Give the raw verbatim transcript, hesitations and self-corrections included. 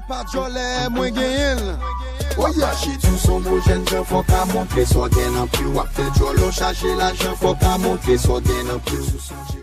Pa djòlè, mwen genyen l. W ap mache sou son mo jèn jan, fò w ka montre sa w gen nan pye w. W ap fè djòlè w chache lajan, fò w ka montre sa w gen nan pye w.